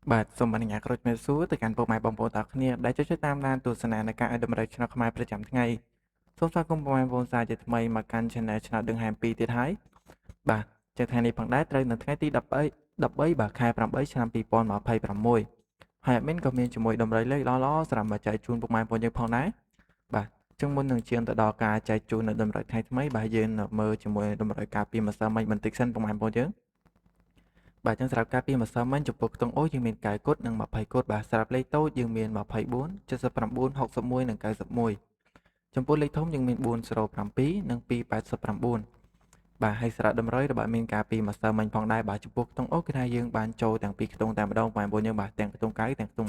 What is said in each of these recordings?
បាទសូមអនុញ្ញាតក្រុមជំរាបសួរទៅកាន់ពុកម៉ែបងប្អូនទាំងអស់គ្នាដែលចូលចិត្តតាមដានទស្សនានៃការឲ្យតម្រូវឆ្នោតខ្មែរប្រចាំថ្ងៃសូមស្វាគមន៍ពុកម៉ែបងប្អូនសាជាថ្មីមកកាន់ Channel ឆ្នោតដឹងហែម2ទៀតហើយបាទចឹងថ្ងៃនេះផងដែរត្រូវនៅថ្ងៃទី13បាទខែ8ឆ្នាំ2026ហើយ admin ក៏មានជាមួយតម្រូវលេខល្អៗសម្រាប់មកចែកជូនពុកម៉ែបងប្អូនយើងផងដែរបាទចឹងមុននឹងឈានទៅដល់ការចែកជូននៅតម្រូវថ្ងៃថ្មីបាទយើងនៅមើលជាមួយតម្រូវការពីម្សិលមិញបន្តិចសិនពុកម៉ែបងប្អូនយើងបាទចឹងសម្រាប់ការពីម្សិលមិញចំពោះខ្ទង់អូយើងមាន9គុតនិង20គុតបាទសម្រាប់លេខតូចយើងមាន24 79 61និង91ចំពោះលេខធំយើងមាន407និង289បាទហើយសារៈតម្រុយរបស់មានការពីម្សិលមិញផងដែរបាទចំពោះខ្ទង់អូគឺថាយើងបានចូលទាំងពីរខ្ទង់តែម្ដងបងប្អូនយើងបាទទាំងខ្ទង់9ទាំងខ្ទង់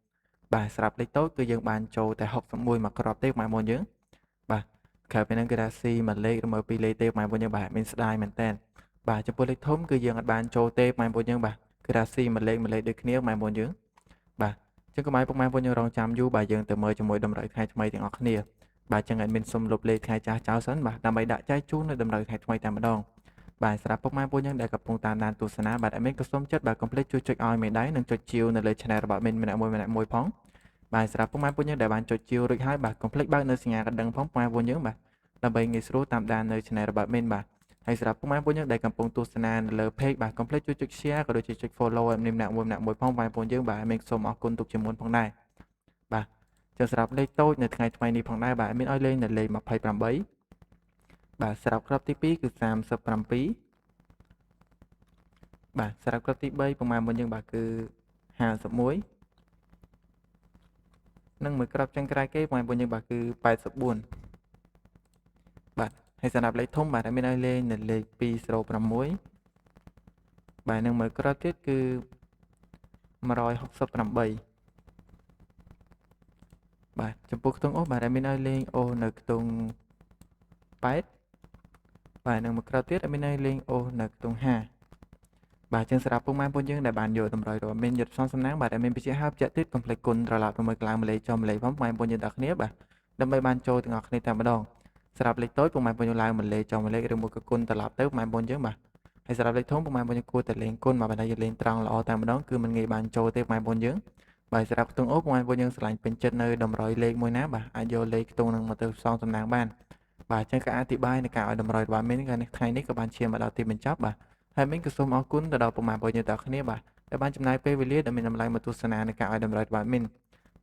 20បាទសម្រាប់លេខតូចគឺយើងបានចូលតែ61មកគ្រាប់ទេបងប្អូនយើងបាទក្រៅពីហ្នឹងគឺថា C មួយលេខឬមកពីរលេខទេបងប្អូនយើងបាទមានស្ដាយមែនតើបាទចំពោះលេខធំគឺយើងអត់បានចូលទេបងប្អូនយើងបាទគឺថា C មួយលេខមួយលេខដូចគ្នាបងប្អូនយើងបាទចឹងកុំឲ្យពុកម៉ែបងប្អូនយើងរងចាំយូរបាទយើងទៅមើលជាមួយតម្រូវថ្ងៃថ្មីទាំងអស់គ្នាបាទចឹង admin សុំលុបលេខថ្ងៃចាស់ចោលសិនបាទដើម្បីដាក់ចែកជូននៅតម្រូវថ្ងៃថ្មីតែម្ដងបាទសម្រាប់ពុកម៉ែបងប្អូនយើងដែលកំពុងតាមដានទស្សនាបាទ admin ក៏សូមចិត្តបាទកុំភ្លេចជួយចុចឲ្យមេដៃនិងចុចជាវនៅលើ channel របស់ admin ម្នាក់មួយម្នាក់មួយផងបាទសម្រាប់ពុកម៉ែបងប្អូនយើងដែលបានចុចជាវរួចហើយបាទកុំភ្លេចបើកនៅសញ្ញាកណ្ដឹងផងពុកម៉ែបងប្អូនយើងបាទដើម្បីងាយស្រួលតាមដាននៅ channel របស់ admin បាទហើយសម្រាប់ពុកម៉ែបងប្អូនយើងដែលកំពុងទស្សនានៅលើ page បាទកុំភ្លេចជួយចុច share ក៏ដូចជាចុច follow ឲ្យម្នាក់មួយម្នាក់មួយផងបងប្អូនយើងបាទមានសូមអរគុណទុកជាមុនផងដែរបាទចឹងសម្រាប់លេខតូចនៅថ្ងៃថ្មីនេះផងដែរបាទមានឲ្យលេងនៅលេខ28បាទសម្រាប់គ្រាប់ទី2គឺ37បាទសម្រាប់គ្រាប់ទី3ប្រមាណមុនយើងបាទគឺ51និងមួយគ្រាប់ចឹងក្រោយគេប្រមាណមុនយើងបាទគឺ84បាទហើយសម្រាប់លេខធំបាទមានឲ្យលេងនៅលេខ206បាទនិងមួយគ្រាប់ទៀតគឺ168បាទចំពោះខ្ទង់អូសបាទមានឲ្យលេងអូសនៅខ្ទង់8បាទនិងមួយគ្រាប់ទៀតមានឲ្យលេងអូសនៅខ្ទង់5បាទចឹងសម្រាប់ពុកម៉ែបងប្អូនយើងដែលបានយកតម្រុយរបស់មានយុទ្ធផ្សំសំណាងបាទដែលមានបញ្ជាហើយបញ្ជាក់ទៀតកុំភ្លេចគុណត្រឡប់ទៅមើលក្លាងម្លេចុះម្លេផងពុកម៉ែបងប្អូនយើងទាំងគ្នាបាទដើម្បីបានចូលទាំងអស់គ្នាតែម្ដងសម្រាប់លេខតូចពុកម៉ែបងប្អូនយើងឡើងម្លេចុះម្លេឬមួយក៏គុណត្រឡប់ទៅពុកម៉ែបងប្អូនយើងបាទហើយសម្រាប់លេខធំពុកម៉ែបងប្អូនយើងគួរតែលេងគុណបាទបើតែយើងលេងត្រង់ល្អតែម្ដងគឺមិនងាយបានចូលទេពុកម៉ែបងប្អូនយើងបាទសម្រាប់ខ្ទង់អូពុកម៉ែបងប្អូនយើងស្រឡាញ់ពេញចិត្តនៅតម្រុយលេខមួយណាបាទអាចយកលេខខ្ទង់នឹងមកទៅផ្សងសំណាងបានបាទអញ្ចឹងការអធិប្បាយនៃការឲ្យតម្រុយរបស់មីនក៏នេះថ្ងៃនេះក៏បានឈានមកដល់ទីបញ្ចប់បាទហើយមីនក៏សូមអរគុណទៅដល់ពុកម៉ែបងប្អូនយើងទាំងគ្នាបាទដែលបានចំណាយពេលវេលាដ៏មានតម្លៃមកទស្សនានៃការឲ្យតម្រុយរបស់មីន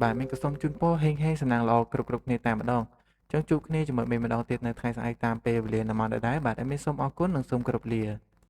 បាទមីនក៏សូមជូនពរហេងហេងសំណាងល្អគ្រប់គ្រប់គ្នាតែម្ដងចឹងជួបគ្នាជាមួយមីនម្ដងទៀតនៅថ្ងៃស្អែកតាមពេលវេលានៅម៉ោងដដែលបាទមីនសូមអរគុណនិងសូមគោរពលា។